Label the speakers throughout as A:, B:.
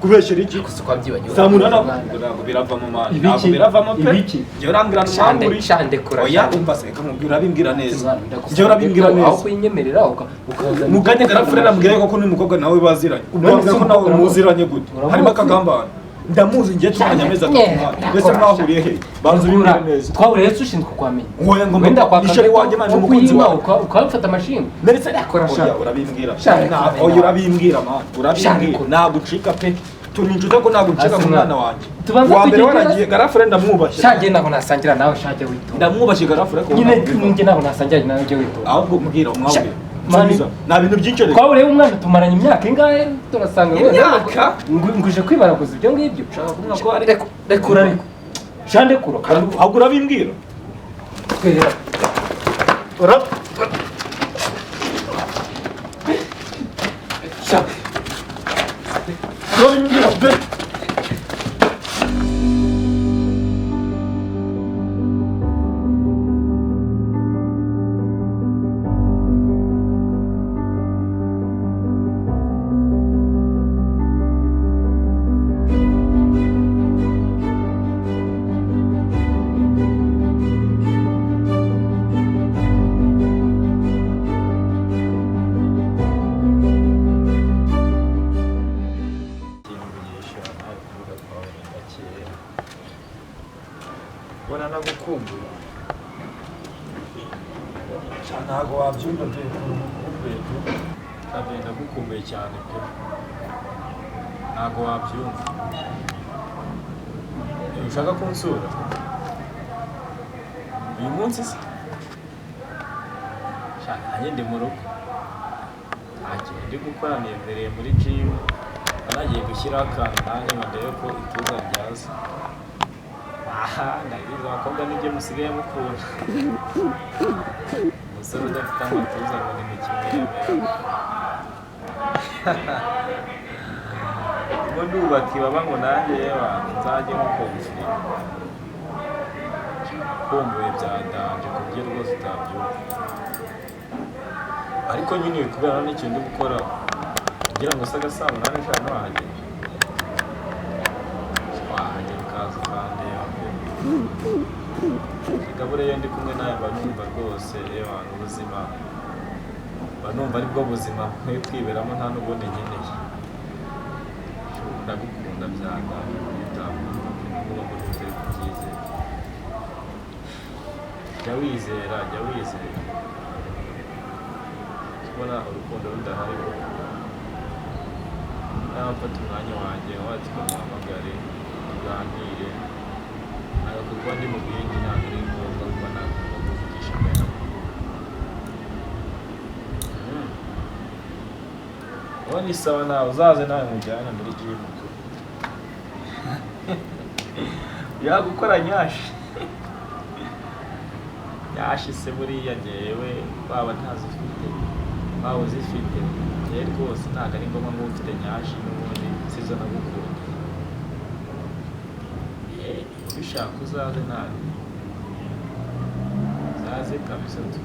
A: Kubeshyera iki?
B: Gusa twabyibagiwe.
A: Saa munani ntabwo biravamo, man.
C: Ibiki?
A: Ntabwo biravamo pe.
C: Ibiki?
A: Njyewe urambwira ngo
B: Shande,
A: mwahuriye.
B: shande kura,
A: Oya,
B: shande.
A: umva se, reka nkubwire, urabimbwira neza.
B: Mwana, ndagusaba
A: Njyewe urabimbwira
B: aho
A: neza.
B: kuyinyemerera ukazana
A: Muganye garafurere ambwira ko n'uyu mukobwa nawe baziranye.
C: None
A: Urambwira
C: se
A: ko nawe
C: umukobwa
A: muziranye gute?
B: Uramuzi?
A: Harimo akagambane. Ndamuzi njye, tumanye amezi 3 mwana. Mbese mwahuriye he? Banza ubimbwire neza.
B: Twahuriye se ushinzwe kukwamenya?
A: Oya, ngomba
B: Wenda kwa
A: ni chéri wanjye, man, ni umukunzi
B: kuyima
A: wanjye.
B: ukamfata amashinga.
A: Ndetse
B: Yakora
A: oya,
B: shaka.
A: urabimbwira.
B: Shaka.
A: Oya, urabimbwira, man. Urabimbwira.
B: Shaka.
A: Nagucika pe. Turi inshuti ko nagucika
B: Hasi
A: ku
B: mwana.
A: mwana wanjye.
B: Tubanze
A: Wa mbere
B: tugende.
A: waragiye, garafure ndamwubashye.
B: Shage ntabwo nasangira nawe, shage witonda.
A: Ndamwubashye garafure ko
B: Nyine
A: ntabwo
B: njye ntabwo nasangira nawe, ujye witonda.
A: Ahubwo mbwira umwahuriye.
B: Mani.
A: Subiza. Nta bintu byinshi rero.
B: Twahuriye umwana tumaranye imyaka ingahe turasanga wenda
A: Imyaka?
B: Nguje kwibaraguza ibyo ngibyo.
A: Ushaka kuvuga ko ari
B: Rekura ariko shande kuro kandi
A: Ahubwo urabimbwira.
B: twera.
A: Ura
B: Sha-
A: Urabimbwira pe.
D: Kimvugisha nawe kuvuga kwawe ni gakeya, mbona nagukumbuye.
A: Sha, ntabwo wabyumva pe ukuntu ngukumbuye pe.
D: Kabe ndagukumbuye cyane pe, ntabwo wabyumva. Ushaka kunsura uyu munsi se? Sha, nanjye ndi mu rugo, nta kintu ndi gukora, nibereye muri gym, nagiye gushyiraho akantu nanjye ngo ndebe ko ituza ryaza. Aha ndabizi, abakobwa nibyo musigaye mukura, umusore udafite amatuza ngo ni mukimwemera. Ubwo ndubaka ibaba ngo nanjye yewe nzajye mukumvira. Kumbuye bya danger ku buryo rwose utabyumva, ariko nyine kubera n'ikintu ndi gukora kugira ngo se saa munani eshanu wahagera, wahagera ukaza ukandeba pe. Reka buriya iyo ndi kumwe nawe mba numva rwose yewe ubuzima, mba numva aribwo buzima nkwiye kwiberamo, nta n'ubundi nkeneye. Ndagukunda bya danger ku buryo utabyumva pe, nubwo mbona utari kubyizera. Jya wizera, jya wizera. Kubona urukundo rudahari koko, nawe mfata umwanya wanjye wacu muhamagare tuganire, ntabwo kuba ndi mu bindi, ntabwo ari ngombwa kuba nagomba kuvugisha mbere. Ubu ni sawa, nawe uzaze, nawe mujyane muri gym tu yagukora nyashi nyashi se. Buriya njyewe waba ntazifite, waba uzifite, njyewe rwose ntabwo ari ngombwa ngo ube ufite nyashi, n'ubundi sizo nagukunda. Ubishaka uzaze nawe, uzaze kabisa tu.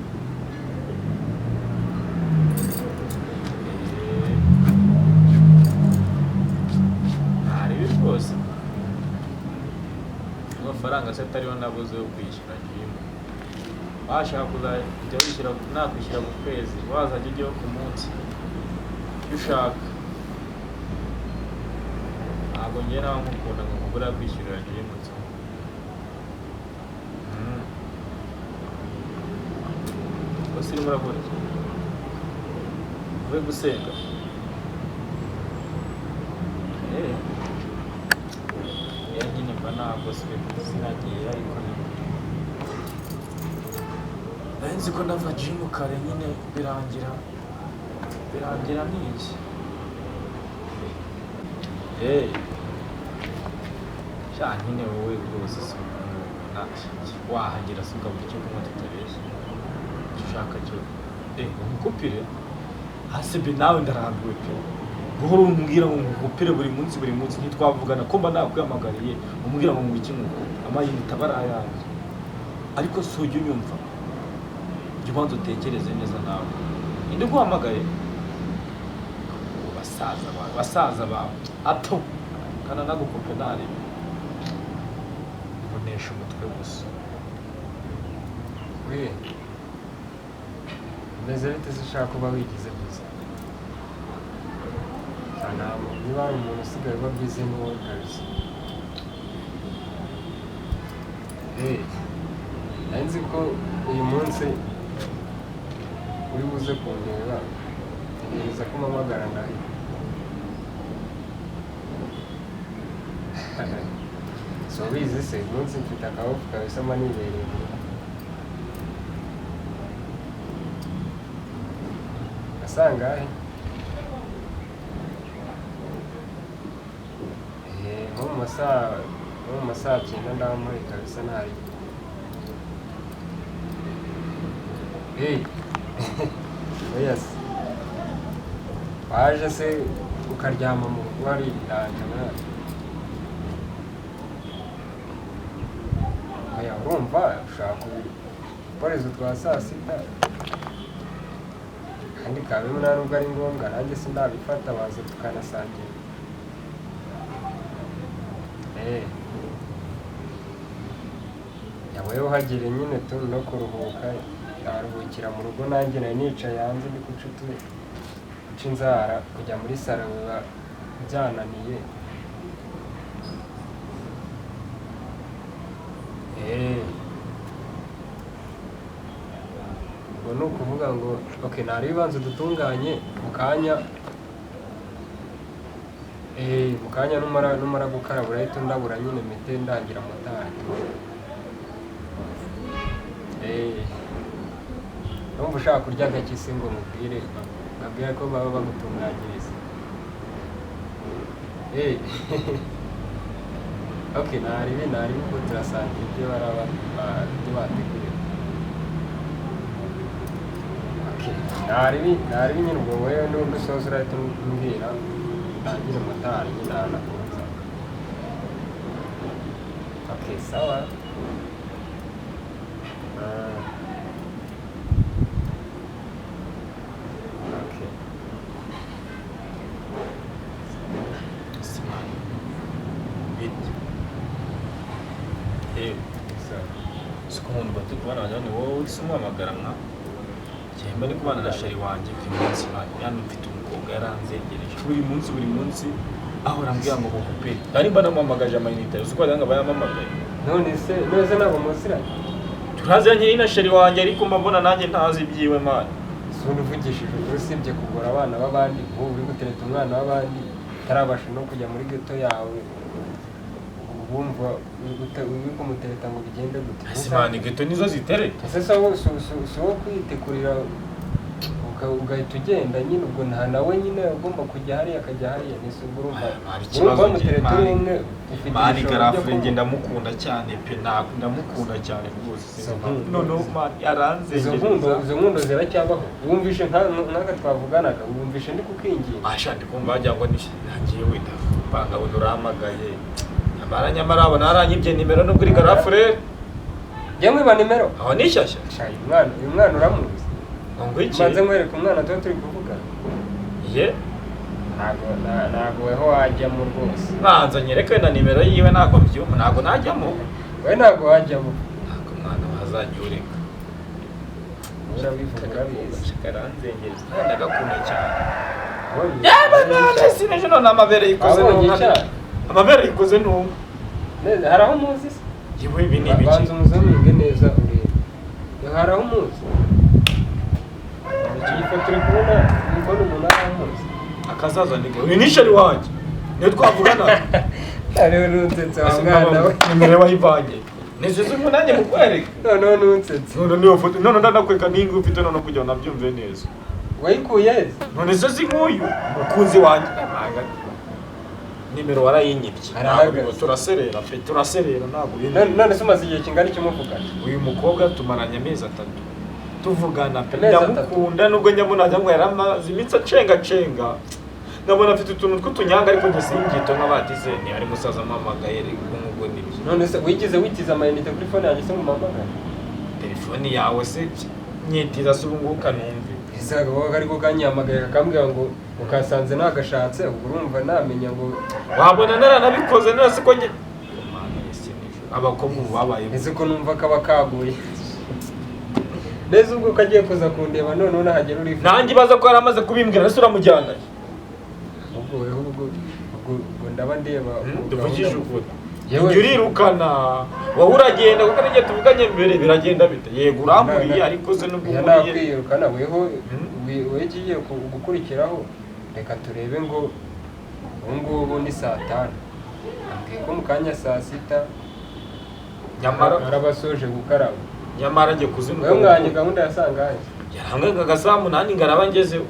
D: Ntaribi rwose, amafaranga se atariho nabuze yo kwishyura gym. Washaka kuzajya wishyura, nakwishyura ku kwezi, wazajya ujyaho ku munsi, icyo ushaka. Ntabwo njye nawe nkukunda ngo nkubure kwishyurira gym nzu. Gusa urimo urakora iki? Uvuye gusenga? Eh. Nyine mba nagoswe sinagiye, ariko nyine nari nzi ko ndava gym kare, nyine birangira niki. Eh. Sha nyine wowe rwose si umuntu wahagera se ukabura icyo kunywa tutabeshya, icyo ushaka cyo umukupire hasi be. Nawe ndarambiwe pe, guhora umbwira ngo ngukupire buri munsi buri munsi. Ntitwavugana ko mba nakwihamagariye umbwira ngo ngwiki ngukupe amayinite aba ari ayanjye? Ariko si ujya unyumva, jya ubanza utekereze neza nawe. Ninde uguhamagaye? Basaza bawe, basaza bawe ato. Kana nagukupe ntari. Mbonesha umutwe gusa.
B: We. Meze bite se ushaka kuba wigize gusa? Ntabwo niba hari umuntu usigaye uba bize ni wowe kabisa. Hey, nari nzi ko uyu munsi uri buze kundeba, ntegereza ko umpamagara ndahita. Si ubizi se, uyu munsi mfite akaboko kabisa mba nibereye mu rugo. Asangahe? Nko mu masaha 9 ndaba mpari kabisa ntari. Hey, oya se. Waje se ukaryama mu rugo hari ibiranja mwana. Oya urumva ushaka uporeza utwa saa sita. Kandi kabemo nta nubwo ari ngombwa nanjye sindabifata baza tukanasangira. Yabaye uhagere nyine tu no kuruhuka, naruhukira mu rugo nanjye nari nicaye hanze ndi guca inzara, kujya muri salo biba byananiye. Ubwo ni ukuvuga ngo okay, nari ibibanza dutunganye mu kanya. Mu kanya numara gukaraba urahita undabura nyine mpite ndangira motari. Numva ushaka kurya gake se ngo mubwire, babwire ko baba bagutunganyiriza. Okay, nari ubwo turasangira ibyo baraba ibyo bateguye. Okay, nari nyine ubwo wowe nubwo usoza urahita umbwira ndangire motari nyine anakunza. Okay, sawa. Okay.
D: Simani. Bite.
B: Sawa.
D: Siko umuntu bati kubana wagira ni wowe uhise umuhamagara nka mba ndi kubana na sheri wanjye buri munsi yani mfite umukobwa yaranzengereje buri munsi ahora ambwira ngo mukupe kandi mba namuhamagaje amayinite uzi ko wagira ngo aba yampamagaye.
B: None se ntabwo muziranye?
D: Turaziranye na sheri wanjye ariko mba mbona nanjye ntazi ibyiwe man.
B: Si uvugishije ukuri usibye kugora abana b'abandi, ubu uri gutereta umwana w'abandi utarabasha no kujya muri ghetto yawe, wumva uri kumutereta ngo bigende gute?
D: Ese man ghetto nizo zitereta?
B: Ese si wo kwitekurira ugahita ugenda nyine, ubwo nta nawe nyine ugomba kujya hariya akajya hariya, nese ubwo urumva mutereta uri umwe ufite
D: mani garafure njye ndamukunda cyane pe, ndamukunda cyane rwose. Noneho mani yaranzengereza.
B: Izo nkundo ziracyabaho? Wumvishe nk'aka twavuganaga, wumvishe ndi kukwinginga.
D: Asha ndi kumva wagira ngo ngiye wenda panga wenda urahamagaye nyamara abona aranyibye nimero nubwo uri garafure.
B: Njye mwiba nimero?
D: Aho ni shyashya.
B: Uyu mwana uramuzi?
D: Ngo iki?
B: Mbanze nkwereke umwana tuba turi kuvuga.
D: Ye?
B: Ntabwo weho wajyamo rwose.
D: Banza nyereke na nimero yiwe ntabwo mbyumva, ntabwo najyamo.
B: Wowe ntabwo wajyamo.
D: Ntabwo mwana wazajya ureka.
B: Urabivuga urabizi.
D: Karanzengereza. Ndagakunda cyane. Yaba none sinejo none amabere yikoze
B: ntumwa.
D: Amabere yikoze ntumwa.
B: Neza hari aho muzi se?
D: Yewe ibi ni ibiki?
B: Banza umuzuminge neza urebe. Hari aho muzi? Iyi foto uri kubona umuntu ari aho muzi.
D: Akazaza ni uyu ni sheri wanjye. Niyo twavugana.
B: Hariho n'unsetse wa mwana we.
D: Nimero wayivanye. Nisize umunani mukwereka.
B: Noneho n'unsetse.
D: None niyo foto none ndanakweka n'ingi ufite none kugira ngo nabyumve neza.
B: Wayikuye he?
D: None se si nk'uyu mukunzi wanjye. Nimero warayinyibye. Ntabwo turaserera pe, turaserera ntabwo.
B: None se umaze igihe kingana iki muvugana?
D: Uyu mukobwa tumaranye amezi 3 tuvugana pe, ndamukunda nubwo njya mbona ngo yaramaze imitsi acenga ndabona afite utuntu tw'utunyanga ariko njye singito nk'abadizeni ari musaza mpamagaye ubwo nibyo.
B: None se wigize witiza amayinite kuri phone yanjye se ngo umpamagare?
D: Telefone yawe se nyitiza se ubu ngubu kanumve.
B: Ese agakobwa ariko kanyihamagaye kakambwira ngo ukasanze nagashatse, ubwo urumva namenya ngo
A: Wabona naranabikoze none ko njye abakobwa ubu babaye.
B: Ese ko numva kaba kaguye neza ubwo kagiye kuza kundeba none nahagera uri
A: nanjye baza ko yaramaze kubimbwira ese uramujyana
B: ubwo ubwo ubwo ndaba ndeba
A: duvugije ukuri yewe urirukana wowe uragenda kuko n'igihe tuvuganye mbere biragenda bite yego uramburiye ariko se nubwo
B: uriye nakwirukana weho wegiye gukurikiraho reka turebe ngo ubu ngubu ni saa 5 ambwiye ko mu kanya saa 6
A: nyamara
B: arabasoje gukaraba
A: nyamara ngiye kuzinuka
B: wewe mwanye gahunda yasangaye
A: yarambwiraga saa 8 ngaraba ngezeho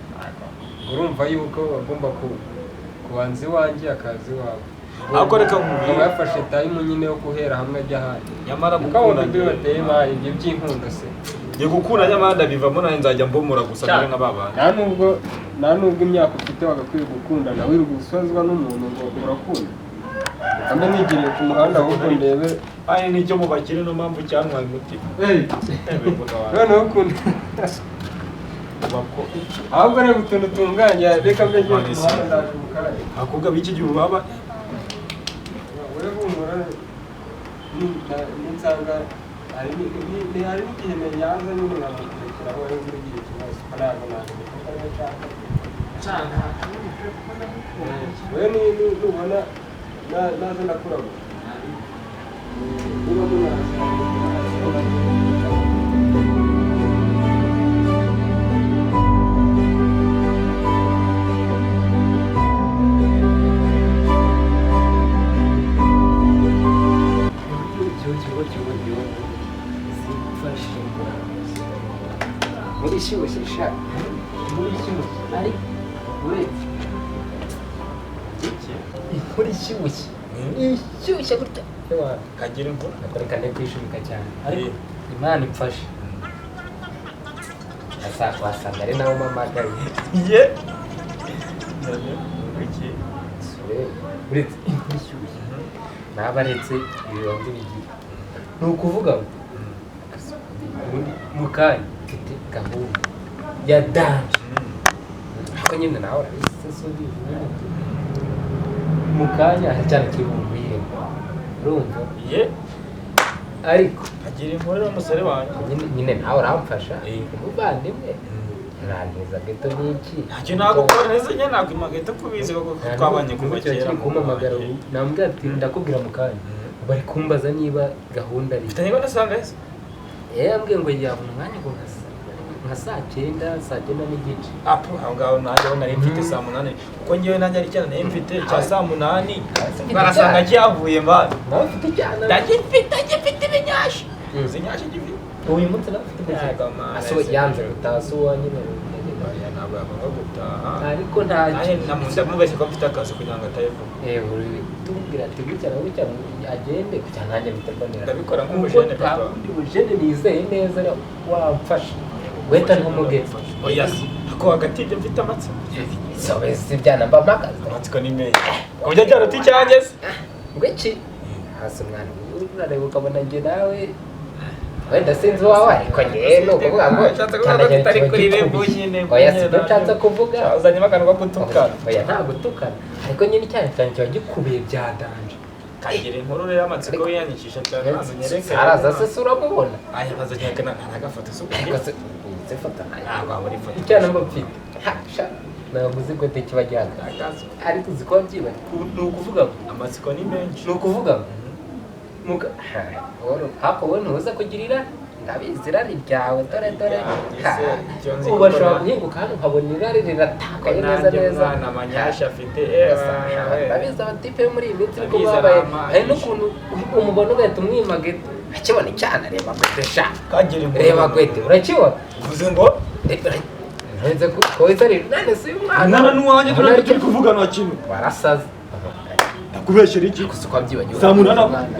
B: urumva yuko agomba kubanza iwanjye akaza iwawe
A: ariko reka nkubwire
B: yafashe time nyine yo guhera hamwe ajya ahandi
A: nyamara
B: gukunda bateye bayi ibyo by'inkundo se
A: ngiye gukunda nyamara ndabivamo nanjye nzajya mbomora gusa mbere nka babana
B: nta nubwo imyaka ufite wagakwiye gukundana wirirwa usozwa n'umuntu ngo urakunda kambe nigiriye ku muhanda ahubwo ndebe
A: ari nicyo mu bakire no mpamvu cyantwaye umutima
B: noneho ukunda ahubwo reba utuntu tunganya reka mbe ngiye ku muhanda ndaje mu kanya
A: abakobwa b'iki gihe baba
B: wowe humura ninsanga hari n'igihe yaza nyine nkamukurikira wowe ntugire ikibazo ko ntabwo ntabwo nshaka wowe nubona naza ndakurabura niba munaza
C: Ishyushye gutya
A: kagira imvura
C: reka ne kwishimika cyane ariko Imana imfashe wasanga ari nawe umamagaye
A: ye
C: uretse inkuru ishyushye naba aretse ibibanza bigiye ni ukuvuga ngo mu kanya mfite gahunda ya danje ariko nyine nawe urabizi se ubizi nyine mu kanya cyane kiri bungwire urumva
A: ye
C: ariko
A: agira inkuru n'umusore wanjye
C: nyine nawe uramfasha umuvandimwe urantiza geto n'iki
A: ntacyo nagukora neza nyine nakwima geto kubizi kuko twabanye kuva kera
C: kumpamagara ubu nambwira ati ndakubwira mu kanya bari kumbaza niba gahunda ari
A: mfitanye gahunda sanga ese
C: yambwiye ngo yabona umwanya ngo nka saa 9 saa 9:30
A: apo aho ngaho nanjye aho nari mfite saa 8 kuko ngewe nanjye ari cyane nari mfite cya saa 8 barasanga kiyavuye mbana
C: nawe mfite icyana
A: ndagifite ibinyashi izi nyashi gifite
C: uyu munsi nawe mfite
A: icyana
C: aso yanze gutaha si uwa nyine
A: ntabwo yagomba gutaha
C: ariko ntacyo
A: ndamubeshye ko mfite akazi kugira ngo atayivuga
C: tubwira ati gutya na gutya agende kugira nanjye mpite mbonera
A: ndabikora nk'umujene papa
C: undi mujene nizeye neza wamfasha weta ntumugeze
A: oya ako hagati ibyo mfite amatsiko
C: so si byana mba mpagaze
A: amatsiko ni menshi ujya ajyana uti icyanjye se
C: ngo iki hasi umwana urareba ukabona njye nawe wenda sinzi uwawe ariko njyewe ni ukuvuga ngo
A: tutari kuri rebu nyine
C: oya si byo nshatse kuvuga
A: uzanyemo akantu ko gutukana
C: oya nta gutukana ariko nyine icyana cyanjye kiba gikubiye bya danje
A: kagira inkuru rero amatsiko wiyandikisha cyane maze nyereke
C: araza se si uramubona
A: aya maze nyereke ntagafoto se
C: ariko se izi foto
A: ntabwo wabura ifoto
C: icyana mba mfite ntabwo uzi ko kiba gihagaze ariko uzi ko wabyibagiwe ni ukuvuga ngo
A: amatsiko ni menshi
C: ni ukuvuga ngo hapo wowe ntuza kugirira ndabizi irari ryawe dore dore ubu bashobora guhinguka hano nkabona irari riratakaye neza neza
A: mwana amanyasha afite
C: ndabizi abatipe muri iyi minsi niko babaye hari n'ukuntu umubona ugahita umwima geto akibona icyana reba gwete sha reba gwete urakibona
A: uvuze ngo
C: nrenze ko ari none si umwana
A: umwana n'uwanjye turi turi kuvugana kimwe
C: warasaze
A: ndakubeshyera iki
C: gusa uko wabyibagiwe
A: saa 8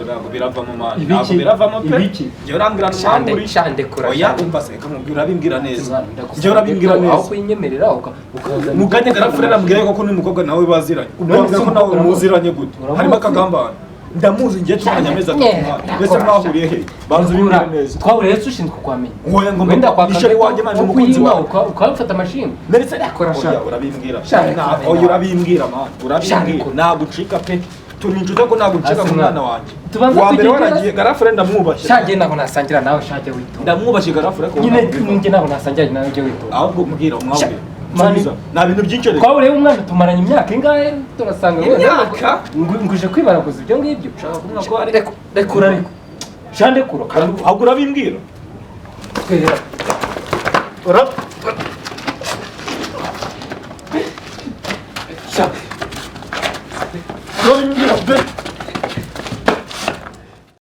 A: ntabwo biravamo mwana ntabwo biravamo pe njyewe urambwira
C: shande shande kura
A: oya umva se kamubwira urabimbwira neza njyewe urabimbwira neza
C: aho kuyinyemerera ukaza
A: muganye garafure arambwira ko n'umukobwa nawe baziranye ubwo ko nawe muziranye gute harimo akagambane Ndamuzi ngiye tumaranye amezi 3 mwana. Mbese mwahuriye he? Banza ubimbwire neza.
C: Twahuriye se ushinzwe kukwamenya?
A: Oya, ngomba
C: Wenda kwaka
A: ni chéri wanjye man, ni umukunzi wawe.
C: Ukamfata amashinga.
A: Ndetse
C: Yakora
A: oya
C: sha.
A: urabimbwira.
C: Sha, reka
A: Oya urabimbwira man, urabimbwira.
C: Sha,
A: Nagucika pe. Turi inshuti ko nagucika
C: Hasi
A: ku
C: mwana.
A: mwana wanjye.
C: Tubanze
A: Wa mbere
C: tugende
A: waragiye garafure ndamwubashye.
C: Sha, ntabwo nasangira nawe, sha jya witonda.
A: Ndamwubashye garafure ko
C: Nyine njye ntabwo nasangira nawe, jya witonda.
A: Ahubwo mbwira umwabwira.
C: Mani.
A: Subiza. Nta bintu byinshi rero.
C: Twahuriye umwana tumaranye imyaka ingahe turasanga wenda
A: Imyaka?
C: nguje kwibaraguza ibyo ngibyo.
A: Ushaka kuvuga ko ari
C: Rekura ariko. Sha ndekura kandi
A: ahubwo urabimbwira.
C: twera.
A: Ura